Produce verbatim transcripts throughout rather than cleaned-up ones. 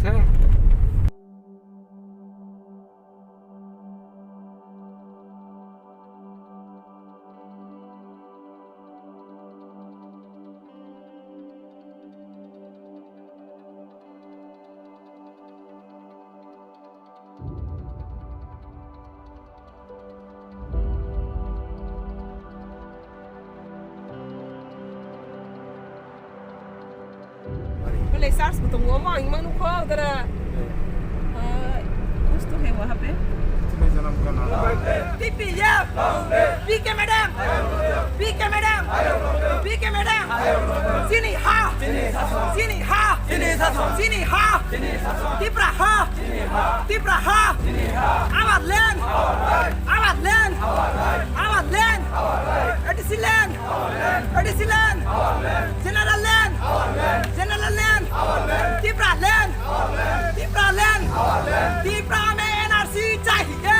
Khe. Bole sars bo tongo, omo ang manu kho dara. Ah, kuch to hai wahan pe. T P F, P K madam, P K madam, P K madam. Chini ha, chini ha, chini ha, Tipra ha, Tipra ha. Our land, our land, our land. A D C land, A D C land, general land, general land, Tipra land, Tipra land, Tipra में N R C चाहिए,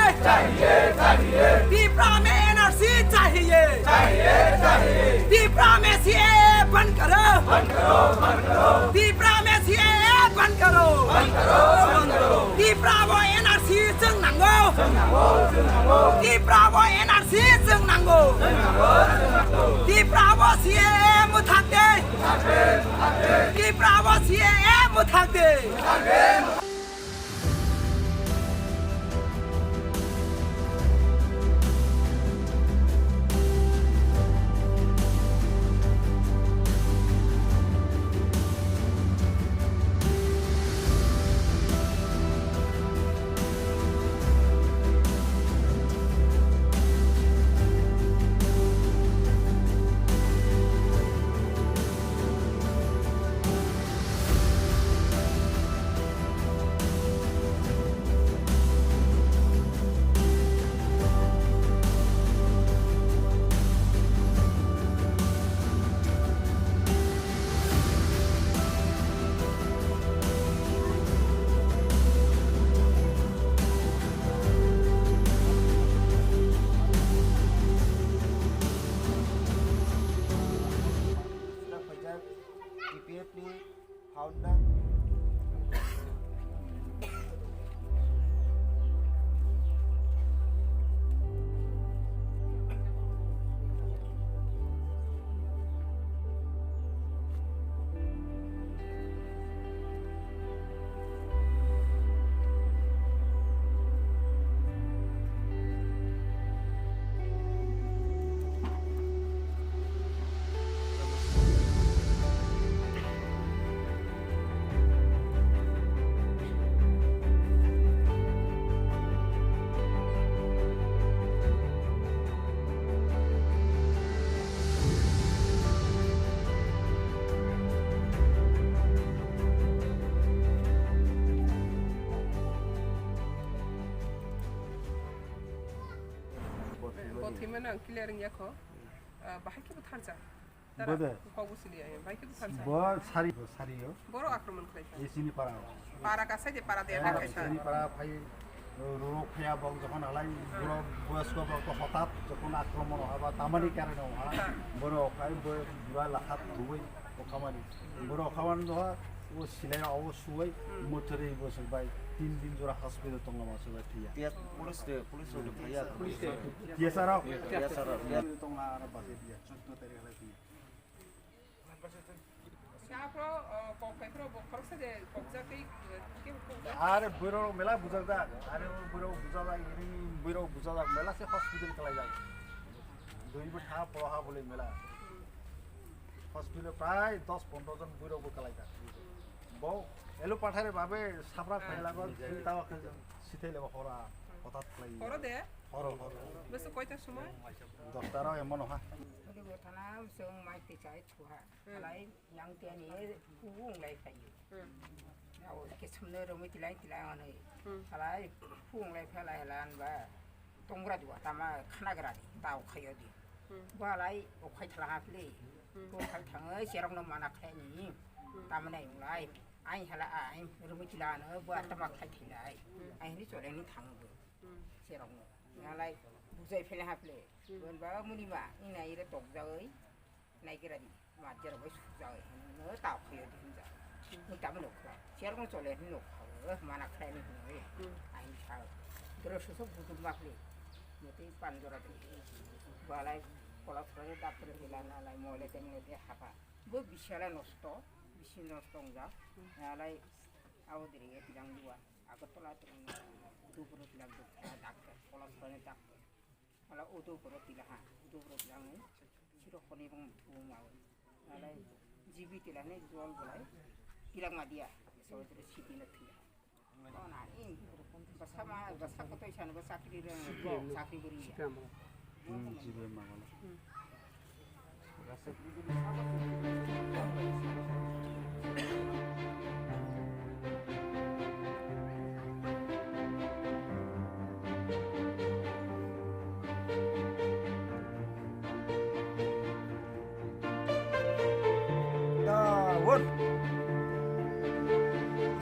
Tipra में N R C चाहिए, Tipra में C A A बंद करो, Tipra में C A A बंद करो, Tipra wo N R C chwng nango, Tipra wo N R C chwng nango. Tipra wo C A A mwthak de. Tipra wo C A A mwthak de. T P F ni founder. Bo thwimano ang clear wngya kho. Ah, bahai khe bo tharjak. Tara Bo de. Kok bo sili ya, bahai khe bo tharjak. Bo sari, bo sari yo. Borok akromon khlai kha. Esini para. Para kasai de para de attack khai kha. Esini para phai, roro phaya bok jokhon halai, borok boyosko borok to hotat jokhon akromon ha ba tamani karone ha. Borok khai bo bura lakhat dubai. O khamani. Borok khamani no ha, o silai o suwai, mothori bo bai tin din jora hospital tongma se bai thiya. Tiya police de, police rok de phaiya. Police de. Tiya sara. Tiya sara. Tong ara base tiya, chuddo tarik halai tiya. Sa pro, o, kok phai pro, bo khoroksa de, kok ja tei, ke kok ja. Are bwrok mela bujak da, are bwrok bujak da, ini bwrok bujak da, mela se hospital kalai da. Dui bo tha pro ha bole mela. Hospital prai dos pondro jon bwrok bo kalai da. Bo elo pathare babe sabra khaila go, tawa khe sithai lebo hora, hotat khlai. Horo de? Horo, horo. Bese koita somoi? Dos ta rok emon ha. Ode bo thana song mai te chai thuha. Alai yang te ani hu ung lai phai. Abo khe sumno romwi tilai tilai anwi. Salai phung lai phelai lan ba. Tongra di watama khana gra di tau khayo di. Balai okhai thala hapli. Okhai thangwi cherokno mana khaini. Tamnai unglai. Ai hala ai romwi tilano ba tama khai thilai. Ai ni chole ni thang bo. Cherokno. Nalai bujai phele hapli. Bon ba muni ma ina ire tokjawi. Naigira di, ma jera bai sujak, no tau khayo di hinja. Tamo nukha, siarwng chole hinwi nukha, mana khlaini hinwi, ahin sa, doro susuk buduk makli, mutwi panjora de, balai kola phurani doctor tila nalai mole temle de hapa, bo bisala nosto, bisi nosto wngjak, nalai abo diri e tilang dua, Agartala tilang, Dubro tilang dua, doctor, kola phurani doctor. Ala udo boro tila ha, udo boro tila ni siro khoni bang bung mawi. Ala jibi tila ni jol bolai tila ma dia, so jere sidi na tila. Oh na in, basa ma, basa koto isan basa kiri rang, sakri beri ya. Jibi ma wala. Daun.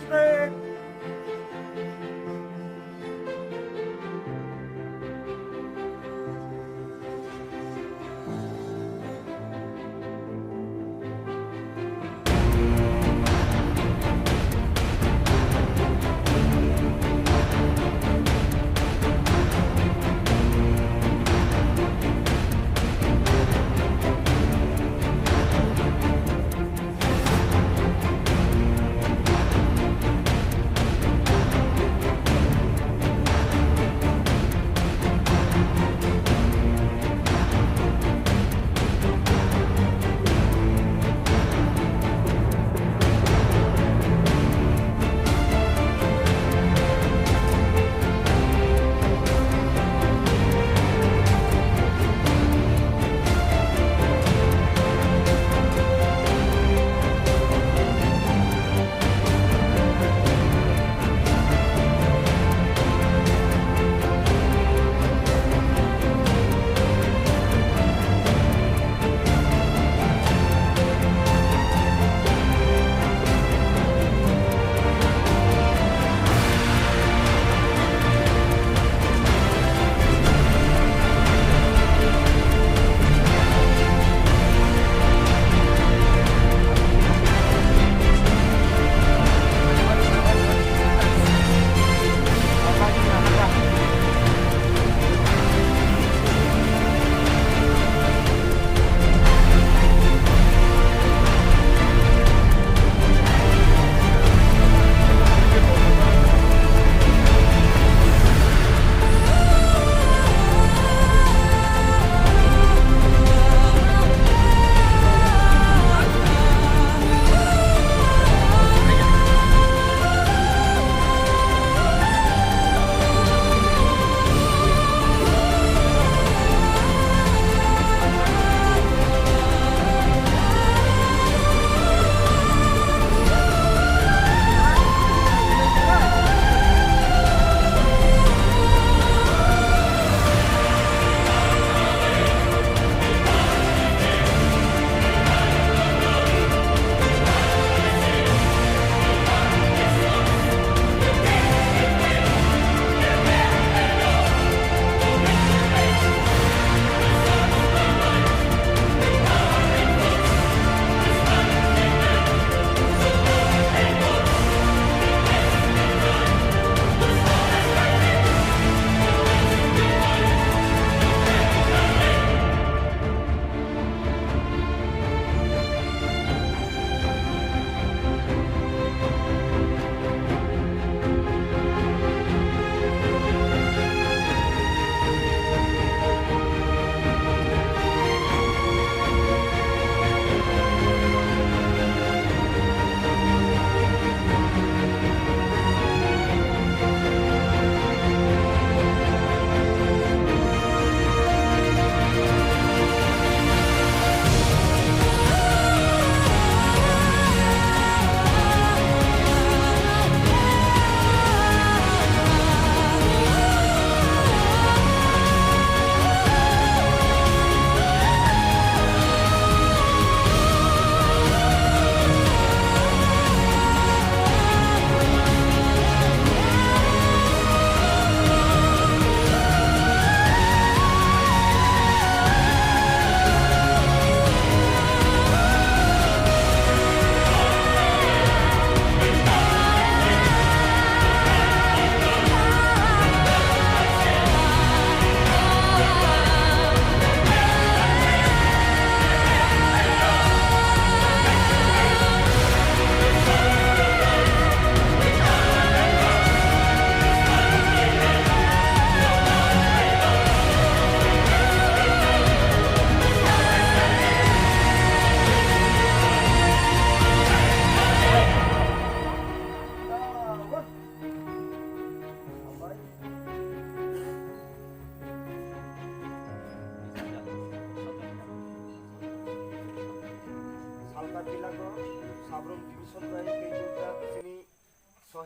Straight.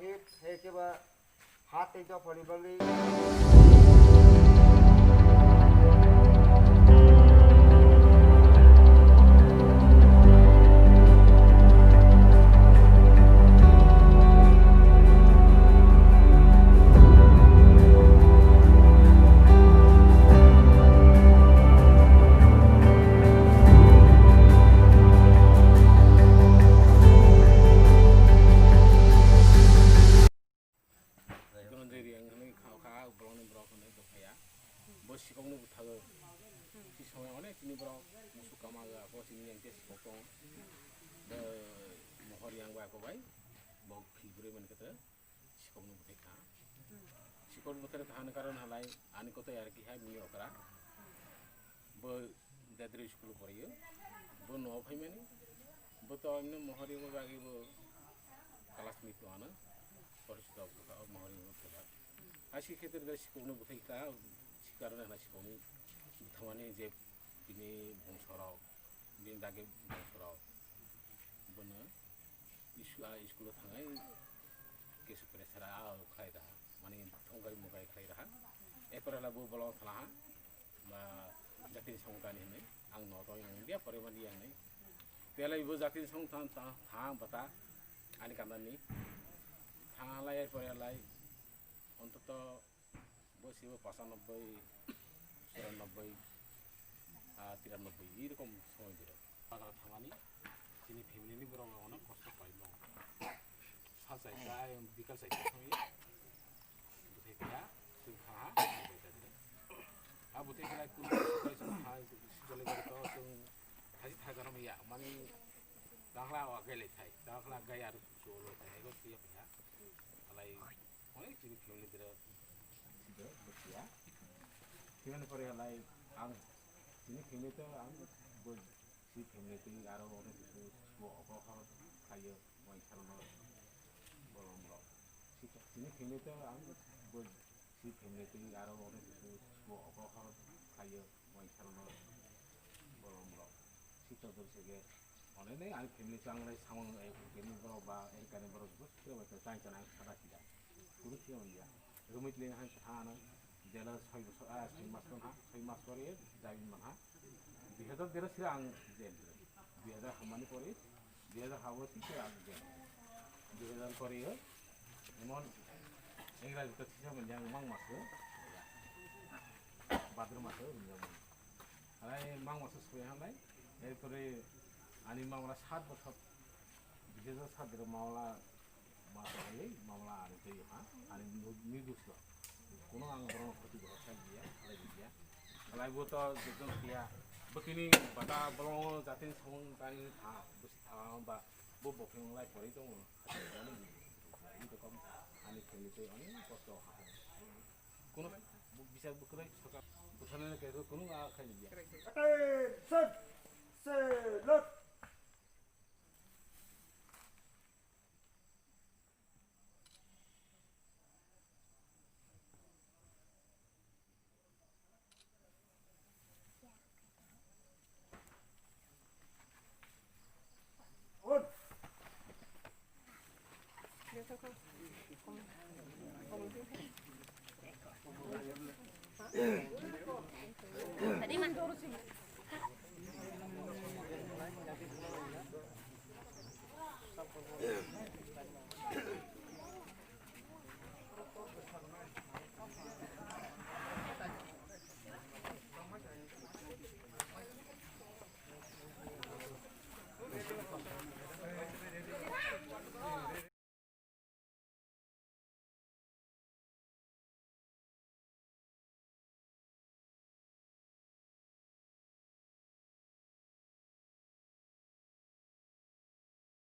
Hai khe ba ha tei dophani bagwi. Dhananjay Reang hinwi kha, kha, borokni borok hinwi dophaya. Bo sikokno bwthago. Si samung onek chini borok musuk kama ga, bo chini yang sikok tong. Bo mohor yang ba ko bai. Bo philbwrwi mani kata sikokno bwthai kha. Sikok bwthai kha ni karon halai ani kotoi ar ki hai mini okra. Bo Dadri school poriyo. Bo no phaimani. Bo to amne mohori mo bagi bo classmate to ano. Porichito mohori mo phaimani. Asi khetre de sikokno bwthai kha, si karone hwnna sikokni bwthamani je bini bongsorok, bini dagi bongsorok, bono isu-, a iskulo thangai kesu presara a khlai raha, mani thongkai mukai khlai raha. Ekorela bo bolong thalaha, ba jatini samung tani hinwi, ang no to yang dia pore mani yang ni. Belai bo jatini samung than, tha, tha bata, ani kandani. Thangalai, ekorelai, ontoto Bo sibo pachanobboi, churanobboi, ah, tiranobboi, ei rokom somoy biro. Bazar thangmani, chini family ni borok rok onek kosto pai no. Sal chaita, bikal chaita thangwi, bwthai phiya, chwng kha ha, bwthai phiya. A bwthai phiya kunu kosto pai chwng kha, sijole gari to chwng thachi thajar maya, mani dakhla o agai lai thai, dakhla gai aro cholo thai, ego phiya phiya. Alai Onek chini family bera sida bwsya. Phiyani pore halai ang chini family to ang bo si family twi aro onek kisu bo obo hor khayo wai sarno bolong rok. Si chini family to ang bo si family twi aro onek kisu bo obo hor khayo wai sarno bolong rok. Sito dor sege Onek nai ani family chang nai samung ai kini borok ba ani kani borok bo sukre bai chang chang ang sada kida. Kunu khe on ya. Rumit le han sa ano jela soi bosor a soi mas kon ha soi mas pore jamin man ha. Dui hazar tero sira ang jel. Dui hazar hamani pore dui hazar habo si sira ang jel. Dui hazar pore yo emon engra jito sisa man jang mang mas ko. Bathroom mas ko rumjang man. Hai mang masa soi hanai, erpore ani mamla sat bosor, dui hazar sat dero mamla masa hai mamla ani tei ha, ani ni duslo. Kono ang borok khoti borok sai dia, lai dia. Lai bo to jekdon dia. Botini bata bolong jatin song tani ha, busi tha ba bo bokhe lai pori tong. Ani family tei ani kosto ha. Kono bisar bukwrai saka butharnani kaisa kono a khaini ya. Attention! Salute!